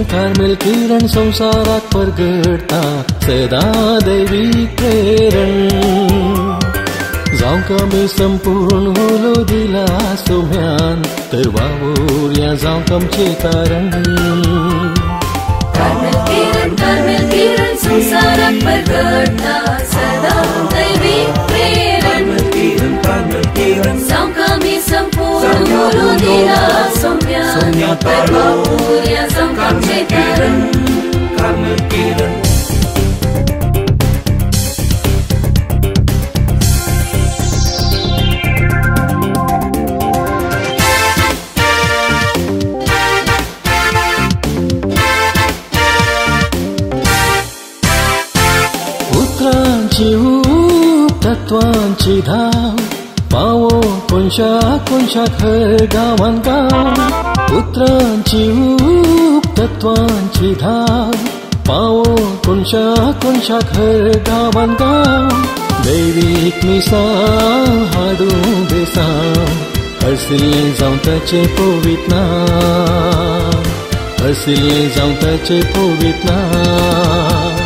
Carmel किरण संसाराक परगडता सदा दैवी प्रेरण जावंक आमी संपूर्ण उलो दिला सोम्यान तर वावुरया जावंक आमचें कारण. कार्मेल किरण, कार्मेल किरण संसाराक परगडता सदा दैवी प्रेरण जावंक आमी संपूर्ण उलो दिला सोम्यान तर वावुरया जावंक आमचें कारण. कार्मेल किरण. उतरांची ऊब तत्वांची धाव पावो कोनशा कोनशाक हर गांवान गांव. उतरांची ऊब तत्वांची धाव पावो कोनशा कोनशाक हर गांवान गांव. दैवीक मिसांव हाडूं बेसांव हरसिल्लें जावं ताचें पवित नांव, हरसिल्लें जावं ताचें पवित नांव.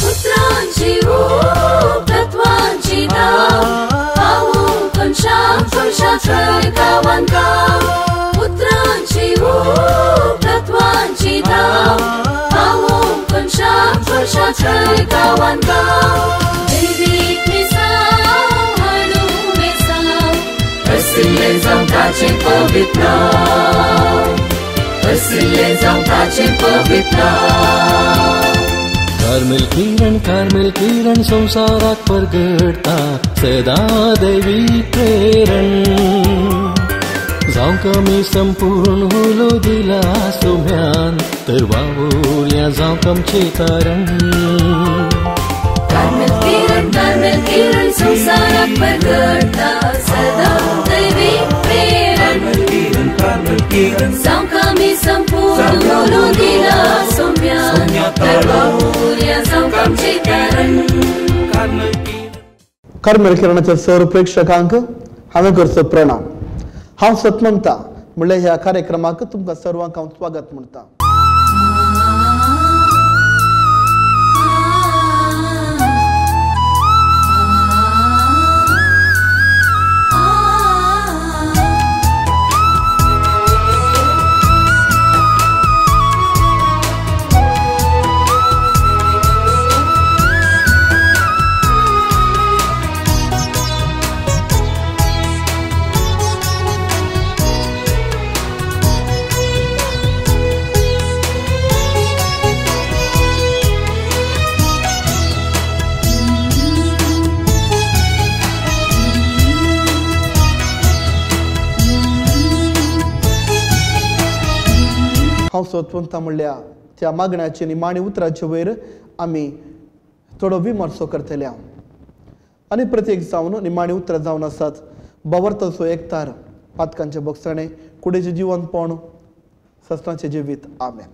उतरांची ऊब तत्वांची धाव पावो कोनशा कोनशाक हर गांवान गांव. उतरांची ऊब तत्वांची धाव पावो कोनशा कोनशाक हर गांवान गांव. दैवीक मिसांव हाडूं बेसांव हरसिल्लें जावं ताचें पवित नांव, हरसिल्लें जावं ताचें पवित नांव. कार्मेल किरण, कार्मेल किरण संसाराक परगडता सदा दैवी प्रेरण जावंक आमी संपूर्ण उलो दिला सोम्यान तर वावुरया जावंक आमचें कारण. कार्मेल किरण, कार्मेल किरण संसाराक परगडता सदा दैवी प्रेरण जावंक आमी संपूर्ण उलो दिला सोम्यान तर वावुरया जावंक आमचें कारण. कार्मेल किरणाच्या सर्व प्रेक्षकांक हांवें करचो प्रणाम. हांव सतमंता म्हणल्यार ह्या कार्यक्रमाक तुमकां सर्वांक हांव स्वागत म्हणटा. हांव सतवंता म्हणल्या त्या मागण्याचे निमाणी उतराचे वयर आमी थोडो विमर्सो करतले आनी प्रत्येक जावन निमाणी उतरां जावन आसात बवरताचो एकतार, पातकांचे भोगसणे, कुडीचें जिवनपण, सस्त्रांचें जिवीत. आमेन.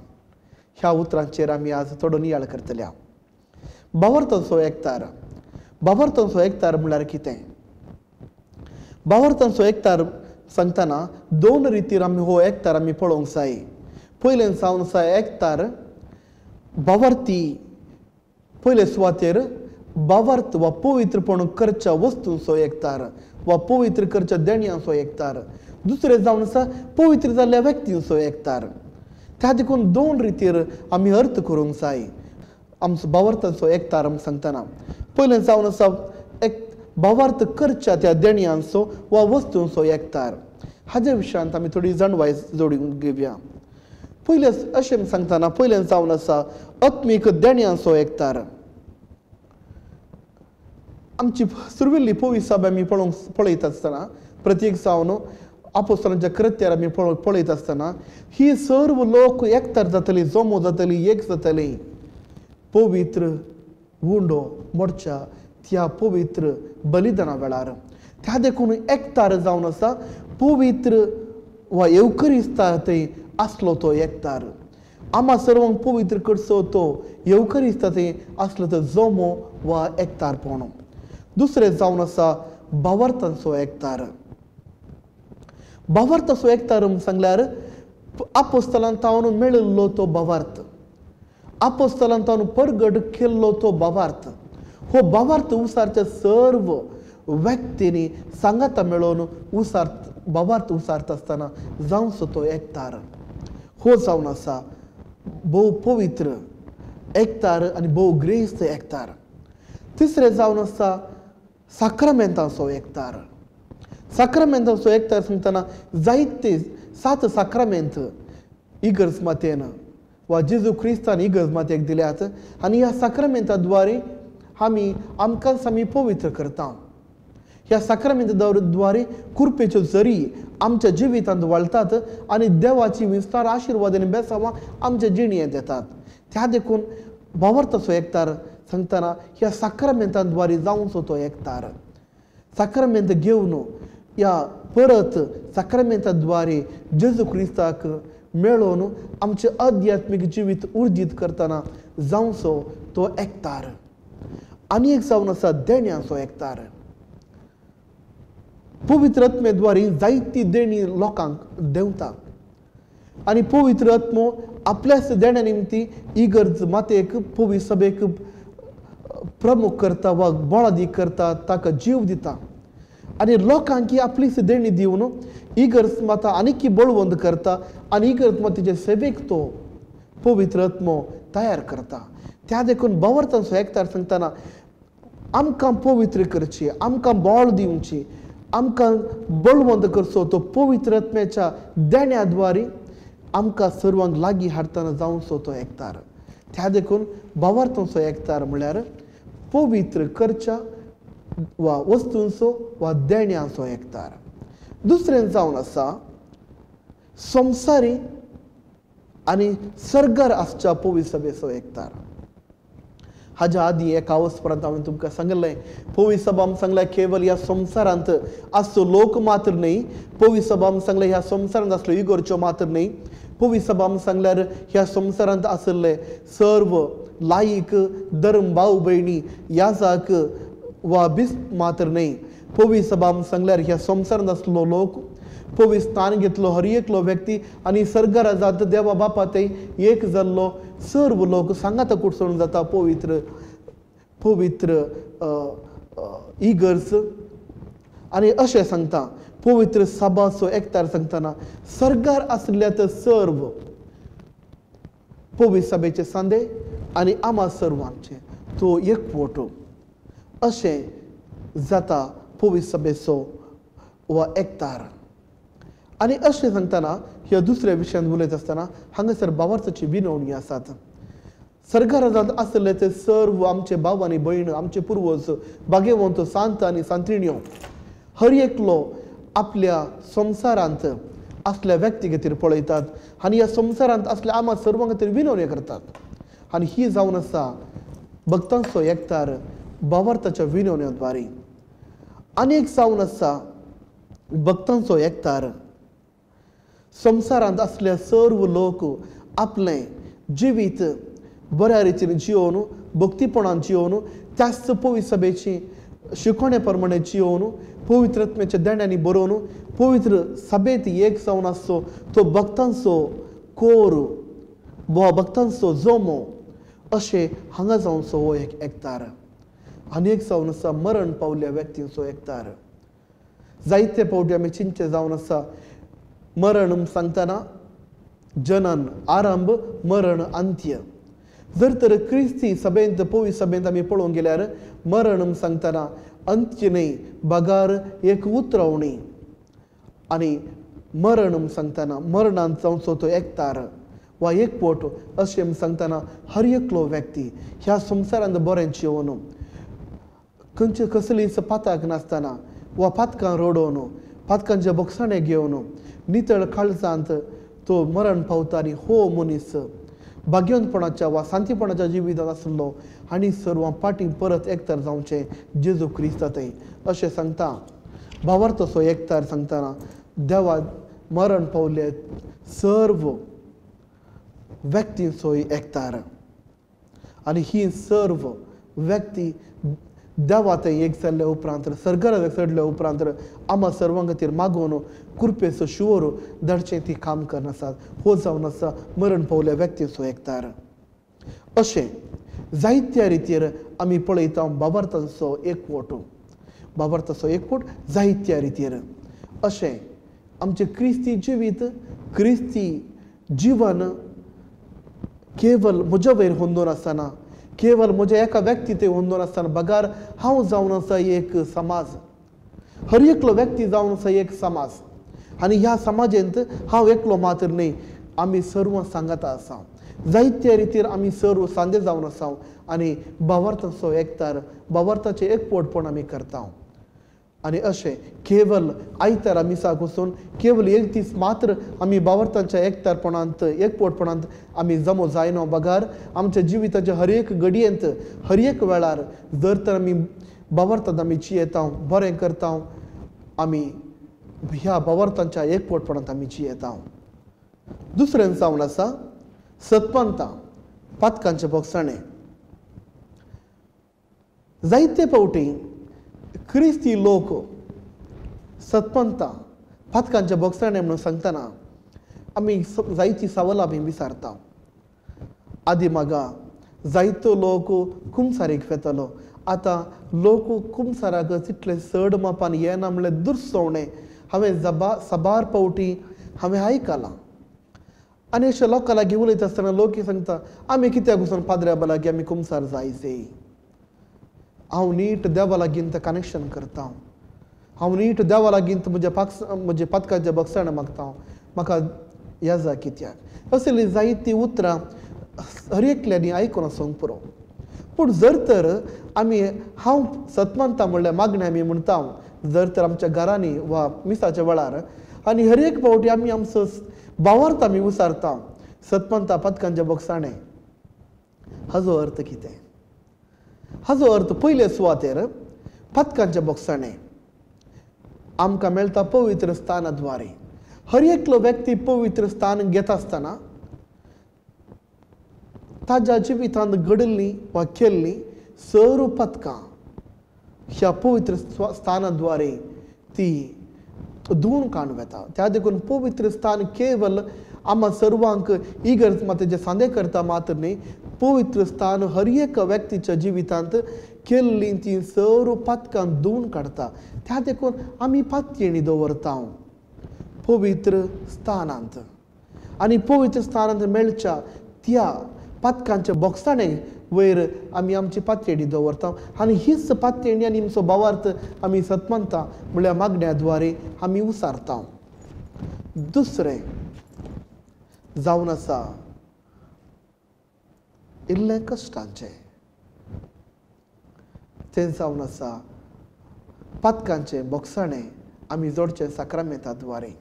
ह्या उतरांचेर आमी आज थोडो नियाळ करतले. बावरतांचो एकतार, बावरतांचो एकतार म्हणल्यार कितें? बावरतांचो एकतार सांगतना दोन रितीर आमी हो एकतार आमी पळोवंक जाय. पयलें जावन आसा एकतार बावरती पयले सुवातेर भावार्थ वा पवित्रपण करच्या वस्तूंचो एकतार वा पवित्र करच्या देण्यांचो एकतार, दुसरें जावन आसा पवित्र जाल्ल्या व्यक्तींचो एकतार. त्या देखून दोन रितीर आमी अर्थ करूंक जाय आमचो भावार्थाचो एकतार आमी सांगतना. पयलें जावन आसा एक भावार्थ करच्या त्या देण्यांचो वा वस्तूंचो एकतार. हाज्या विशयांत आमी थोडी जाणवाय जोडून घेवया. पयलें अशें सांगतना पयलें जावन आसा आत्मीक देण्यांचो एकतार. आमची सुरवेल्ली पवित्र सभा आमी पळयत आसतना प्रत्येक जावन आपोस्तलांच्या कृत्यार आमी पळयत आसतना ही सर्व लोक एकतार जातली, जमो जातली, एक जातली पवित्र उंडो मोडच्या त्या पवित्र बलिदाना वेळार. त्या देखून एकतार जावन आसा पवित्र वा येवकरिस्ता थंय आसलो तो एकतार. आमा सर्वांक पवित्र करचो तो येवकरिस्ता थंय आसलो तो जमो वा एकतारपण. दुसरें जावन आसा भावार्थांचो एकतार. भावार्थाचो एकतार सांगल्यार आपोस्तलान तावन मेळिल्लो तो भावार्थ, आपोस्तलान तावन परगट केल्लो तो भावार्थ. हो भावार्थ उसारच्या सर्व व्यक्तींनी सांगाता मेळोवन उसार भावार्थ उसारता आसतना जावचो तो एकतार. हो जावन आसा भोव पवित्र एकतार आनी भोव ग्रेस्त एकतार. तिसरें जावन आसा साक्रामेंतांचो एकतार. साक्रामेंतांचो एकतार सांगतना जायते 7 साक्रामेंत इगर्ज मातेन वा जेजू क्रिस्तान इगर्ज मातेक दिल्यात आनी ह्या साक्रामेंता द्वारे आमी आमकांच आमी पवित्र करता. ह्या साक्रामेंता द्वारे कृपेच्यो झरी आमच्या जिवितांत वळतात आनी देवाची विस्तार आशिर्वाद आनी बेसांवां आमच्या जिणेंत येतात. त्या देखून भावार्थाचो एकतार सांगतना ह्या साक्रामेंताद्वारे जावचो तो एकतार. साक्रामेंत घेवन ह्या परत साक्रामेंताद्वारे जेजू क्रिस्ताक मेळोवन आमचें आध्यात्मीक जिवीत उर्जीत करतना जावचो तो एकतार. आनी एक जावन आसा देण्यांचो एकतार. पवित्र आत्म्याद्वारे जायती देणी लोकांक देंवता आनी पवित्र आत्मो आपल्याच देण्या निमती इगर्ज मातेक पवित्र सभेक प्रमुख करता वा बळादीक करता, ताका जीव दिता आनी लोकांक आपलीच देणी दिवन इगर्ज माता आनीक बळवंत करता आनी इगर्ज मातेचे सेवेक तो पवित्र आत्मो तयार करता. त्या देखून भावार्थांचो एकतार सांगतना आमकां पवित्र करची, आमकां बळ दिवची, आमकां बळवंत करचो तो पवित्र आत्म्याच्या देण्याद्वारे आमकां सर्वांक लागीं हाडटना जावचो तो एकतार. त्या देखून भावार्थांचो एकतार म्हळ्यार पवित्र करच्या वा वस्तूंचो वा देण्यांचो एकतार. दुसरें जावन आसा संवसारी आनी सर्गार आसच्या पवित्र सभेचो एकतार. हाज्या आदी एका अवसरांत हांवें तुमकां सांगलें पवित्र सभा सांगलें केवल ह्या संवसारांत आसचो लोक मात्र न्हय, पवित्र सभा सांगलें ह्या संवसारांत आसलो इगोरच्यो मात्र न्हय, पवित्र सभा सांगल्यार ह्या संवसारांत आशिल्ले सर्व लायक धर्म भाव भयणी याजाक वा बिस्प मात्र न्हय. पवित्र सभा सांगल्यार ह्या संवसारांत आसलो लोक पवित्र स्थान घेतलो हर एकलो व्यक्ती आनी सर्गार जात देवा बापा थंय एक जाल्लो सर्व लोक सांगाता कुडसोवन जाता पवित्र पवित्र इगर्ज. आनी अशें सांगता पवित्र सभाचो एकतार सांगतना सर्गार आसल्या तर सर्व पवित्र सभेचे सांदे आनी आमा सर्वांचे तो एकवटो अशें जाता पवित्र सभेचो वा एकतार. आनी अशें सांगतना ह्या दुसऱ्या विशयांत उलयत आसतना हांगासर भावार्थाची विनवणी आसात. सर्गारांत आसले ते सर्व आमचे भाव आनी भयण, आमचे पुर्वज भाग्यवंत सांत आनी सांत्रिण्यो हर एकलो आपल्या संवसारांत असल्या व्यक्ती खातीर पळयतात आनी ह्या संवसारांत असल्या आमा सर्वां खातीर विनवणी करतात. आनी ही जावन आसा भक्तांचो एकतार भावार्थाच्या विनवण्या द्वारे. आनी एक जावन आसा भक्तांचो एकतार संवसारांत असल्या सर्व लोक आपलें जिवीत बऱ्या रितीन जियोवन भक्तीपणान जियोवन त्याच पवित्र सभेची शिकवणे प्रमाणे जियोवन पवित्र आत्म्याच्या देण्यांनी बरोवन पवित्र सभेंत एक जावन आसचो तो भक्तांचो कोर वा भक्तांचो जमो अशें हांगा जावचो हो एक एकतार. आनी एक जावन आसा मरण पावल्या व्यक्तींचो एकतार. जायते फावटी आमी चिंतचें जावन आसा मरण सांगतना जनन आरंभ, मरण अंत्य. जर तर क्रिस्ती सभेंत पवित्र सभेंत आमी पळोवंक गेल्यार मरण सांगतना अंत्य न्हय बगार एक उतरवणी आनी मरण सांगतना मरणांत जावचो तो एकतार वा एकवट अशें सांगतना हर एकलो व्यक्ती ह्या संवसारांत बरें जिवन खंयचे कसलीच पाताक नासतना वा पातकां रडोवन पातकांचे बोगसाणे घेवन नितळ काळजांत तो मरण पावता आनी हो मनीस भाग्यवंतपणाच्या वा शांतीपणाच्या जिवितांत आसलो आनी सर्वां फाटीं परत एकतार जावचें जेजू क्रिस्ता थंय अशें सांगता. भावार्थाचो एकतार सांगतना देवा मरण पावले सर्व व्यक्तींचोय एकतार आनी ही सर्व व्यक्ती देवा थंय एक जाल्ल्या उपरांत सर्गार चडल्या उपरांत आमा सर्वां खातीर मागोवन कृपेचो शिंवर धाडचें ती काम करनासात. हो जावन आसा मरण पावल्या व्यक्तीचो एकतार. अशें जायत्या रितीर आमी पळयता बाबार्थांचो एकवट, बाबार्थाचो एकवट जायत्या रितीर. अशें आमचें क्रिस्ती जिवीत, क्रिस्ती जिवन केवल म्हज्या वयर होंदून आसतना, केवल म्हज्या एका व्यक्ती ते होंदून आसतना बगार हांव जावन आसा एक समाज, हर एकलो व्यक्ती जावन आसा एक समाज आनी ह्या समाजेंत हांव एकलो मात्र न्हय, आमी सर्व सांगाता आसा. जायत्या रितीर आमी सर्व सांदे जावन आसा आनी बावार्थाचो एकतार, बावार्थाचें एकवटपण आमी करता. आनी अशें केवल आयतारा मिसाक वचून केवल एक दीस मात्र आमी बावार्थांच्या एकतारपणांत एकवटपणांत आमी जमो जायना बगार आमच्या जिविताच्या हर एक घडयेंत हर एक वेळार जर तर आमी बावार्थांत आमी जियेता, बरें करता, आमी ह्या बावार्थांच्या एकवटपणांत आमी जियेता. दुसरें जावन आसा सतपंतां पातकांचे बोगसाणे. जायते फावटी क्रिस्ती लोक सतपंतां पातकांच्या बोगसाणे म्हणून सांगतना आमी जायती सवालां आमी विचारता. आदी मागा जायतो लोक कुमसारीक वेतालो, आतां लोक कुमसाराक तितले चड मापान येना म्हणल्यार दुर्सवणें हांवें साबार फावटी हांवें आयकलां. आनी अशें लोकां लागीं उलयता आसतना लोक सांगता आमी कित्याक वचून पाद्र्या लागीं आमी कुमसार जायचे, हांव नीट देवा लागीं तें कनेक्शन करता, हांव नीट देवा लागीं म्हज्या म्हज्या पातकाच्या बक्षाण मागता, म्हाका याजा कित्याक. असली जायतीं उतरां हर एकल्यांनी आयकून आसूंक पुरो. पूण जर तर आमी हांव सतमानता म्हणल्यार मागणें आमी म्हणटा जर तर आमच्या घरांनी वा मिसाच्या वेळार आनी हर एक फावटी आमी आमचो बावार्थ आमी विचारता सतमानता पातकांच्या बक्षाणें, हाजो अर्थ कितें? हाजो अर्थ पयले सुवातेर पातकांच्या बोगसाणे आमकां मेळटा पवित्र स्थानाद्वारे. हर एकलो व्यक्ती पवित्र स्थान घेता आसतना ताज्या जिवितांत घडिल्लीं वा केल्लीं सर्व पातकां ह्या पवित्र स्थानाद्वारे ती धुवून काडून वेता. त्या देखून पवित्र स्थान केवल आमा सर्वांक इगर्ज मातेचे सांदे करता मात्र न्हय, पवित्र स्थान हर एक व्यक्तीच्या जिवितांत केल्लीं तीं सर्व पातकां धुवून काडटा. त्या देखून आमी पातयेणी दवरता पवित्र स्थानांत आनी पवित्र स्थानांत मेळच्या त्या पातकांच्या बोगसाणे वयर आमी आमची पातयेणी दवरता आनी हीच पातयेणी आनी आमचो भावार्थ आमी सतमानता म्हणल्यार मागण्या द्वारे आमी उसारता. दुसरें जावन आसा इल्लें कश्टांचें, तें जावन आसा पातकांचें बोगसाणें आमी जोडचें साक्रामेंता द्वारे,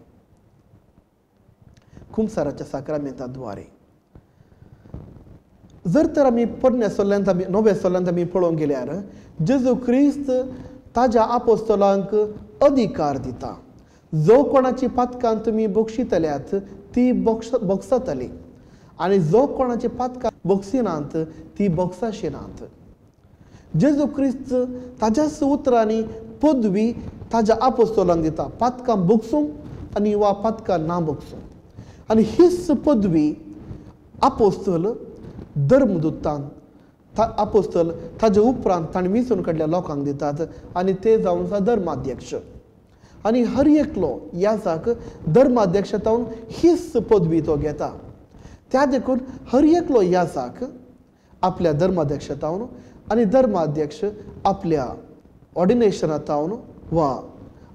कुमसाराच्या साक्रामेंता द्वारे. जर तर आमी पोरण्या सोल्यांत आमी नव्या सोल्यांत आमी पळोवंक गेल्यार जेजू क्रिस्त ताज्या आपोस्तोलांक अधिकार दिता, जो कोणाची पातकां तुमी बक्षितल्यात ती बोगसतली आनी जो कोणाची पातकां बोगसिनात ती बोगसाशिनात. जेजू क्रिस्त ताज्याच उतरांनी पदवी ताज्या आपोस्तोलांक दिता, पातकां बोगसूंक आनी वा पातकां ना बोगसूंक. आनी हीच पदवी आपोस्तोल धर्मदूतान आपोस्तल ताजे उपरांत ताणें वेंचून काडल्या लोकांक दितात आनी ते जावन आसा धर्माध्यक्ष. आनी हर एकलो याजाक धर्माध्यक्षतावन हीच पदवी तो घेता. त्या देखून हर एकलो याजाक आपल्या धर्माध्यक्षतावन आनी धर्माध्यक्ष आपल्या ऑर्डिनेशनातावन वा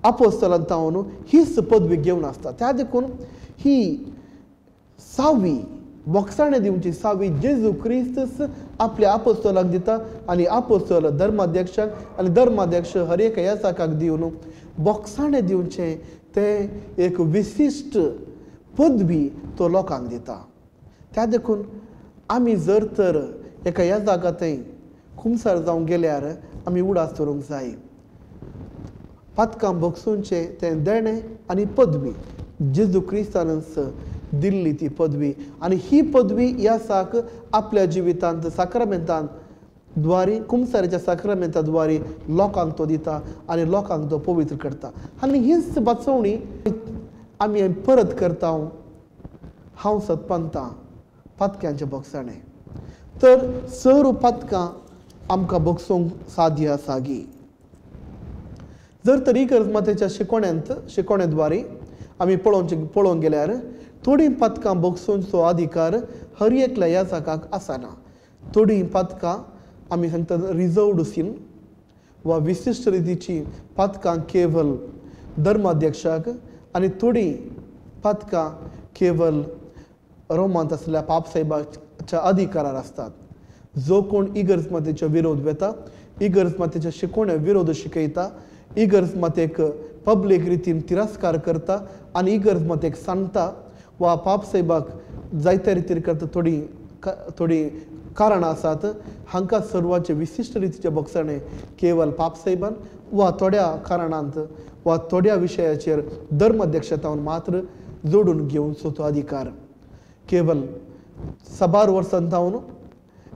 आपोस्तलांतावन हीच पदवी घेवन आसता. त्या देखून ही सावी बोगसाणें दिवची सावी जेजू क्रिस्तस आपल्या आपोस्तलाक दिता आनी आपोस्तल धर्माध्यक्षाक आनी धर्माध्यक्ष हर एका याजाकाक दिवन बोगसाणें दिवचें तें एक विशिश्ट पदवी तो लोकांक दिता. त्या देखून आमी जर तर एका याजाका थंय खुमसार जावंक गेल्यार आमी उडास दवरूंक जाय. पातकां भोगसूंचें तें देणें आनी पदवी जेजू क्रिस्तानच दिल्ली ती पदवी आनी ही पदवी यासाक आपल्या जिवितांत साक्रामेंतांत द्वारी कुमसारीच्या साक्रामेंता द्वारी लोकांक तो दिता आनी लोकांक तो पवित्र करता. आनी हीच वाचोवणी आमी परत करता. हांव सतपंतां पातक्यांचे बोगसाणें तर सर्व पातकां आमकां भोगसूंक साध्य आसा गी. जर तर इगर्ज मातेच्या शिकोवणे द्वारे आमी पळोवंक गेल्यार थोडीं पातकां भोगसूंचो अधिकार हर एकल्या याजाकाक आसना. थोडीं पातकां आमी सांगतात रिजर्वड सीन वा विशिश्ट रितीची पातकां केवल धर्माध्यक्षाक आनी थोडीं पातकां केवल रोमांत आसल्या पापसाहेबाच्या अधिकारार आसतात. जो कोण इगर्ज मातेचो विरोध वेता, इगर्ज मातेच्या शिकोवण्या विरोध शिकयता, इगर्ज मातेक पब्लीक रितीन तिरस्कार करता आनी इगर्ज मातेक सांगता वा पापसाहेबाक जायते रितीन करता थोडीं थोडीं कारणां आसात. हांकां सर्वांचे विशिश्ट रितीचे बोगसाणें केवल पापसाहेबान वा थोड्या कारणांत वा थोड्या विशयाचेर धर्माध्यक्षतावन मात्र जोडून घेवचो तो अधिकार. केवल साबार वर्सां जावन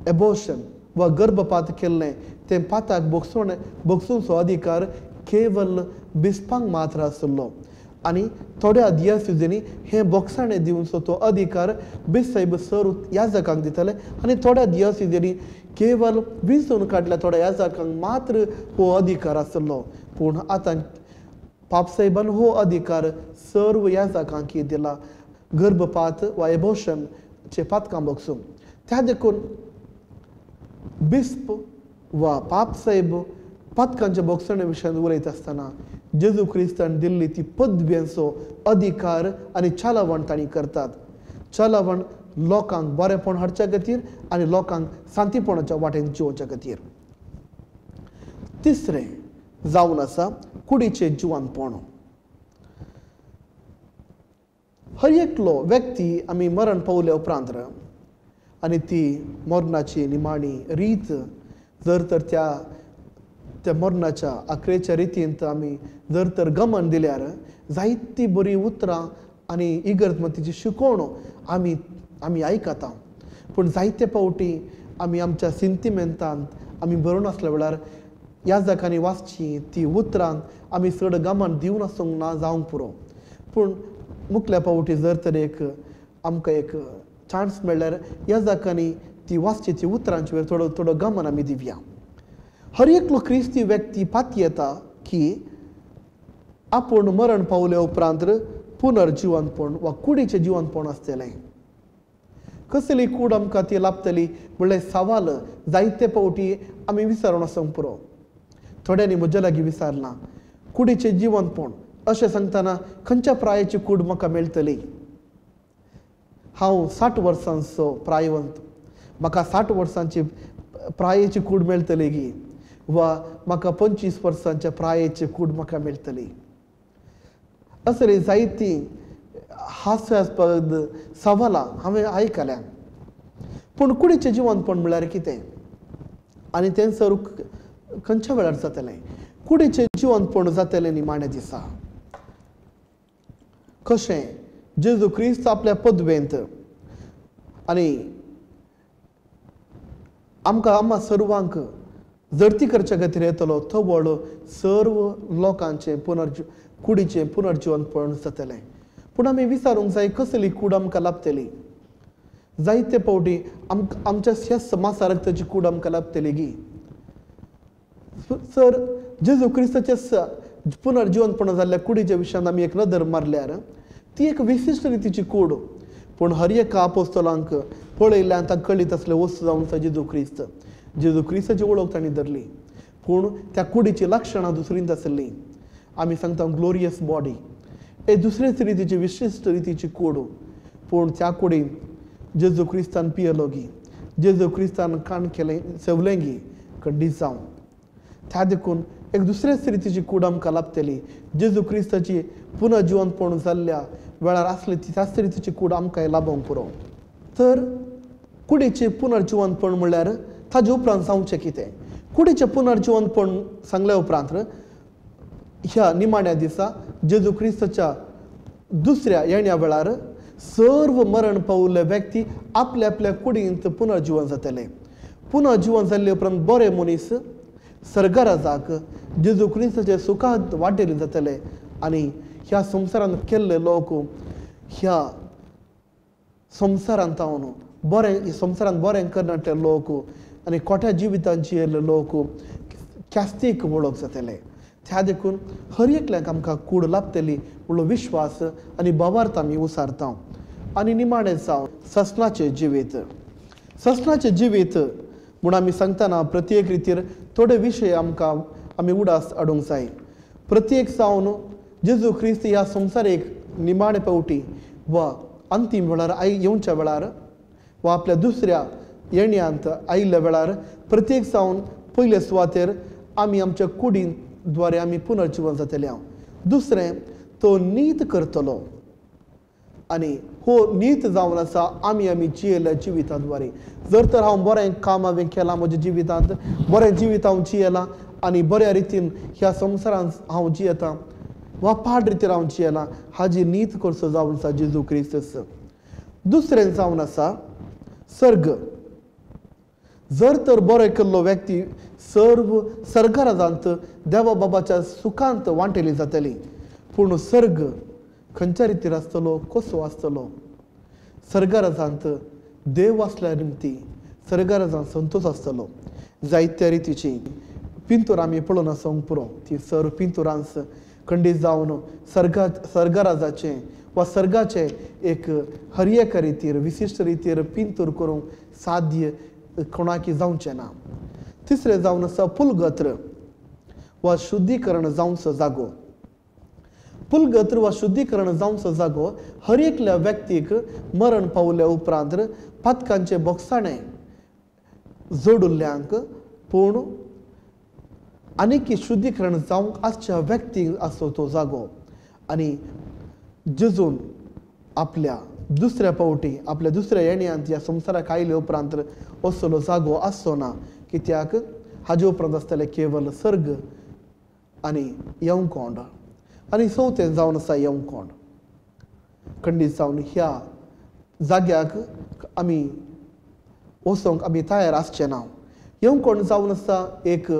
एबोर्शन वा गर्भपात केल्लें तें पाताक भोगसूंचो अधिकार केवल बिस्पांक मात्र आशिल्लो आनी थोड्या दियासिजींनी हें बोगसाणें दिवचो तो अधिकार बिस्साहेब सर याजकांक दिताले आनी थोड्या दियासिजींनी केवल वेंचून काडल्या थोड्या याजकांक मात्र हो अधिकार आशिल्लो. पूण आतां पापसाहेबान हो अधिकार सर्व याजकांक दिला गर्भपात वा एबोर्शनचे पातकां भोगसूंक. त्या देखून बिस्प वा पापसाहेब पातकांच्या बोगसणे विशयान उलयत आसतना जेजू क्रिस्तान दिल्ली ती पदव्यांचो अधिकार आनी चालवण तांणी करतात. चालवण लोकांक बरेपण हाडच्या खातीर आनी लोकांक शांतीपणाच्या वाटेन जिवोवच्या खातीर. तिसरें जावन आसा कुडीचें जिवनपण. हर एकलो व्यक्ती आमी मरण पावल्या उपरांत आनी ती मरणाची निमाणी रीत जर तर त्या त्या मरणाच्या आखरेच्या रितींत आमी जर तर गमन दिल्यार जायती बरी उतरां आनी इगर्ज मातेची शिकवण आमी आमी आयकता. पूण जायते फावटी आमी आमच्या सिंतिमेंतांत आमी बरोवन आसल्या वेळार ह्या जाकांनी वाचची ती उतरां आमी चड गमन दिवन आसूंक ना जावंक पुरो. पूण मुखल्या फावटी जर तर एक आमकां एक चान्स मेळ्ळ्यार ह्या जाकांनी ती वाचची ती उतरांची वयर थोडो थोडो गमन आमी दिवया. हर एकलो क्रिस्ती व्यक्ती पातयेता की आपूण मरण पावल्या उपरांत पुनर्जिवनपण वा कुडीचें जिवनपण आसतलें. कसली कूड आमकां ती लाभतली म्हणल्यार सवाल जायते फावटी आमी विचारून आसूंक पुरो. थोड्यांनी म्हज्या लागीं विचारलां कुडीचें जिवनपण अशें सांगतना खंयच्या प्रायेची कूड म्हाका मेळटली? हांव 60 वर्सांचो प्रायवंत, म्हाका 60 वर्सांची प्रायेची कूड मेळटली गी वा म्हाका 25 वर्सांच्या प्रायेची कूड म्हाका मेळटली? असली जायतीं हास्यास्पद सवालां हांवें आयकल्या. पूण कुडीचें जिवनपण म्हळ्यार कितें आनी तें सर खंयच्या वेळार जातलें? कुडीचें जिवनपण जातलें निमाण्या दिसा. कशें जेजू क्रिस्त आपल्या पदवेंत आनी आमकां आम्हा सर्वांक जडती करच्या खातीर येतलो थवळ सर्व लोकांचें कुडीचें पुनर्जिवनपण जातलें. पूण आमी विचारूंक जाय कसली कूड आमकां लाभतली? जायते फावटी आमच्या ह्या मासा रक्ताची कूड आमकां लाभतली गी. सर जेजू क्रिस्ताच्या पुनर्जिवंतपण जाल्ल्या कुडीच्या विशयांत आमी एक नदर मारल्यार ती एक विशिश्ट रितीची कूड, पूण हर एका आपोस्तोलांक पळयल्ल्यान तांकां कळीत आसलें वस्तू जावन आसा जेजू क्रिस्त. जेजू क्रिस्ताची वळख तांणी धरली, पूण त्या कुडीची लक्षणां दुसरींत आसलीं. आमी सांगता ग्लोरियस बॉडी, एक दुसरेच रितीची विशिश्ट रितीची कूड, पूण त्या कुडीन जेजू क्रिस्तान पियलो गी, जेजू क्रिस्तान काण केलें सेवलें गी खंडीत जावन. त्या देखून एक दुसरेच रितीची कूड आमकां लाभतली. जेजू क्रिस्ताची पुनर्जिवंतपण जाल्ल्या वेळार आसली ती त्याच रितीची कूड आमकां लाभोवंक पुरो. तर कुडीचें पुनर्जिवंतपण म्हणल्यार ताजे उपरांत जावचें कितें? कुडीचें पुनर्जिवंतपण सांगल्या उपरांत ह्या निमाण्या दिसा जेजू क्रिस्ताच्या दुसऱ्या येण्या वेळार सर्व मरण पावल्ले व्यक्ती आपल्या आपल्या कुडींत पुनर्जिवन जातले. पुनर्जिवन जाल्ले उपरांत बरे मनीस सर्गराजाक जेजू क्रिस्ताचे सुखांत वाटेली जातले आनी ह्या संवसारांत केल्ले लोक ह्या संवसारांत जावन बरें संवसारांत बरें करनाटले लोक आनी खोट्या जिवितांत जियेल्ले लोक ख्यास्तीक वळख जातले. त्या देखून हर एकल्याक आमकां कूड लाभतली म्हणलो विश्वास आनी भावार्थ आमी उसारता. आनी निमाणें जावन ससनाचें जिवीत. ससनाचें जिवीत म्हूण आमी सांगतना प्रत्येक रितीर थोडे विशय आमकां आमी उडास हाडूंक जाय. प्रत्येक जावन जेजू क्रिस्त ह्या संवसारीक निमाणे पावटी वा अंतीम वेळार येवच्या वेळार वा आपल्या दुसऱ्या येण्यांत आयिल्ल्या वेळार प्रत्येक जावन पयले सुवातेर आमी आमच्या कुडींद्वारे आमी पुनर्जिवन जातले. दुसरें, तो नीत करतलो आनी हो नीत जावन आसा आमी आमी जियेल्ल्या जिविताद्वारे. जर तर हांव बरें काम हांवें केलां म्हज्या जिवितांत, बरें जिवीत हांव जियेलां आनी बऱ्या रितीन ह्या संवसारांत हांव जियेतां वा पाड रितीन हांव जियेलां, हाजी नीत करचो जावन आसा जेजू क्रिस्त. दुसरें जावन आसा सर्ग. जर तर बरें केल्लो व्यक्ती सर्व सर्गराजांत देवा बाबाच्या सुखांत वांटेली जातली, पूण सर्ग खंयच्या रितीर आसतलो, कसो आसतलो? सर्गराजांत देव आसल्या निमती सर्गराजांत संतोश आसतलो. जायत्या रितीची पिंतूर आमी पळोवन आसूंक पुरो, ती सर्व पिंतुरांस खंडीत जावन सर्गराजाचें वा सर्गाचें एक हर एका रितीर विशिश्ट रितीर पिंतूर करूंक साध्य कोणाकी जावचें ना. तिसरें जावन आसा पुलगत्र वा शुद्धीकरण जावचो जागो. पुलगत्र वा शुद्धीकरण जावचो जागो हर एकल्या व्यक्तीक मरण पावल्या उपरांत पातकांचे बोगसाणें जोडिल्ल्यांक, पूण आनीक शुद्धीकरण जावंक आसच्या व्यक्तीक आसचो तो जागो. आनी जेजून आपल्या दुसऱ्या पावटी आपल्या दुसऱ्या येण्यांत ह्या संवसाराक आयले उपरांत असलो जागो आसचो ना, कित्याक हाजे उपरांत आसतलें केवल सर्ग आनी यमकोंड. आनी चवथें जावन आसा यमकोंड. खंडीत जावन ह्या जाग्याक आमी वचोंक आमी तयार आसचे ना. यमकोंड जावन आसा एक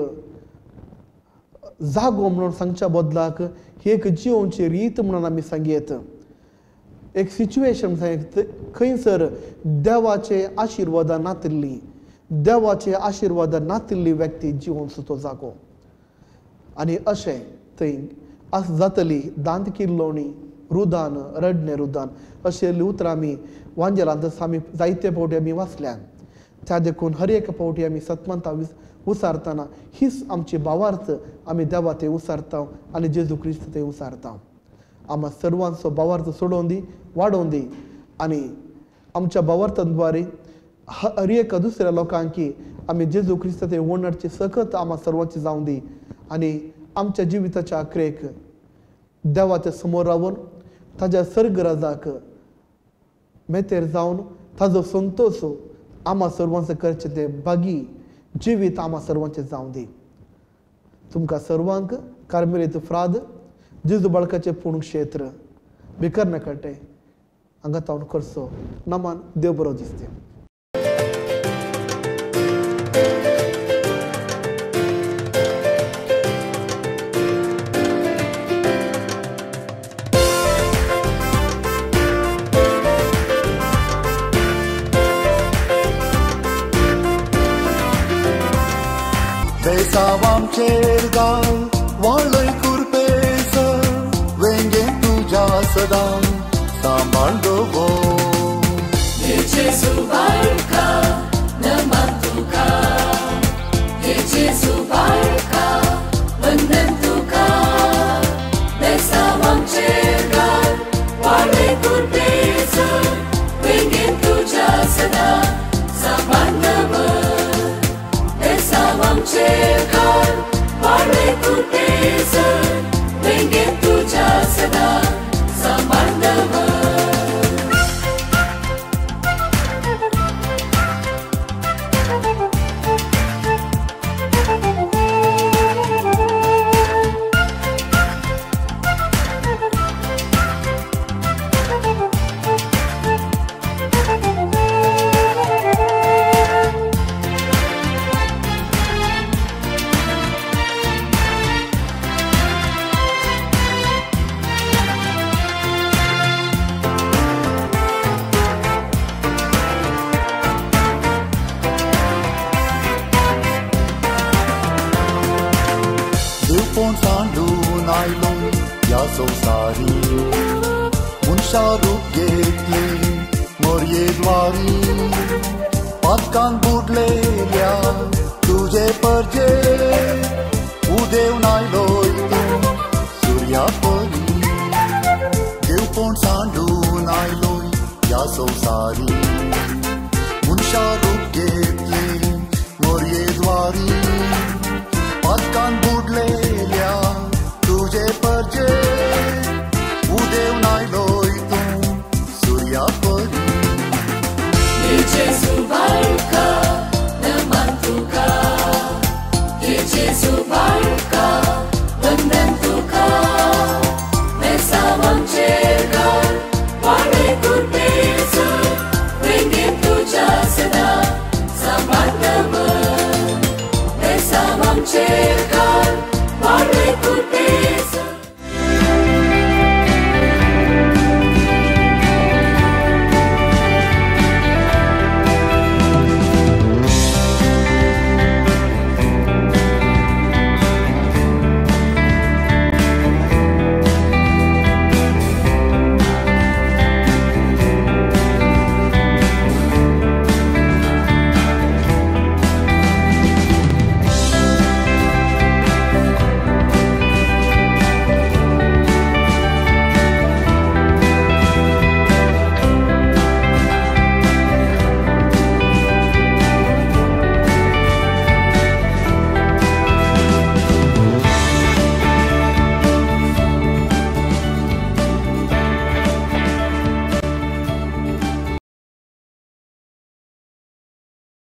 जागो म्हणून सांगच्या बदलाक ही एक जियोवची रीत म्हणून आमी सांगयेत. एक सिच्युएशन खंयसर देवाचे आशिर्वादां नातिल्ली, देवाचे आशिर्वादां नातिल्ली व्यक्ती जिवोवचो तो जागो. आनी अशें थंय आस जातली दांत किल्लोवणी, रुदान, रडणें रुदान अशें उतरां आमी वांजेलांत आमी जायते फावटी आमी वाचल्यान. त्या देखून हर एक फावटी आमी सतमंता उसारतना हीच आमची भावार्थ आमी देवा थंय उसारता आनी जेजू क्रिस्त थंय उसारता. आमकां सर्वांचो भावार्थ सोडोवन दी, वाडोवन दी आनी आमच्या भावार्थाद्वारे हर एका दुसऱ्या लोकांकी आमी जेजू क्रिस्त थंय ओडणाची सकत आमकां सर्वांची जावं दी आनी आमच्या जिविताच्या अखेरेक देवाच्या समोर रावन ताज्या सर्गराजाक मेतेर जावन ताजो संतोश आमकां सर्वांचो करचें तें बागी जिवीत आमकां सर्वांचें जावं दी. तुमकां सर्वांक कार्मेलीत फ्राद जेजू बाळकाचें पूर्ण क्षेत्र भिकर्न कट्टे हांगा तावन करचो नमान देव बरो दिसते. बेसांवांचेर घाल वाळय कुरपेस वेंगेन तुज्या सदां सांबाळ दवर. हे जेजू बाळका नमन तुका, हे जेजू बाळका वंदन तुका. बेसांवांचेर घाल वाळय कुरपेस वेंगेन तुज्या सदां सांबाळ दवर. बेसांवांचेर घाल वाळय कुरपेस वेंगेन तुज्या सदां सांबाळ दवर. देवपण सांडून आयलो ह्या संवसारी, मनशा रूप घेतली मोरये द्वारी. पातकान बुडलेल्या तुजे परजे उदेवन आयलो तूं सुर्या परी. देवपण सांडून आयलो ह्या संवसारी, मनशा रूप घेतली मोरये द्वारी.